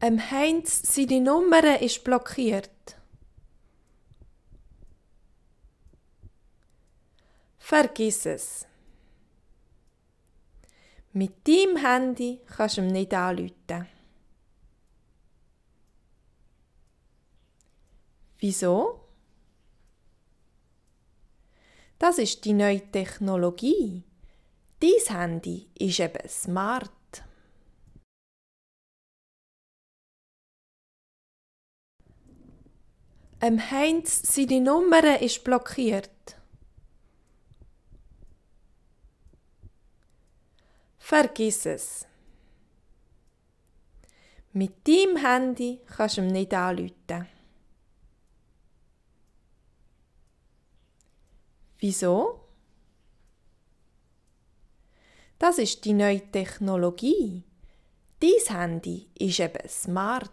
Heinz, seine Nummer ist blockiert. Vergiss es. Mit deinem Handy kannst du ihm nicht anrufen. Wieso? Das ist die neue Technologie. Dein Handy ist eben smart. Heinz, seine Nummer ist blockiert. Vergiss es. Mit deinem Handy kannst du ihm nicht anrufen. Wieso? Das ist die neue Technologie. Dein Handy ist eben smart.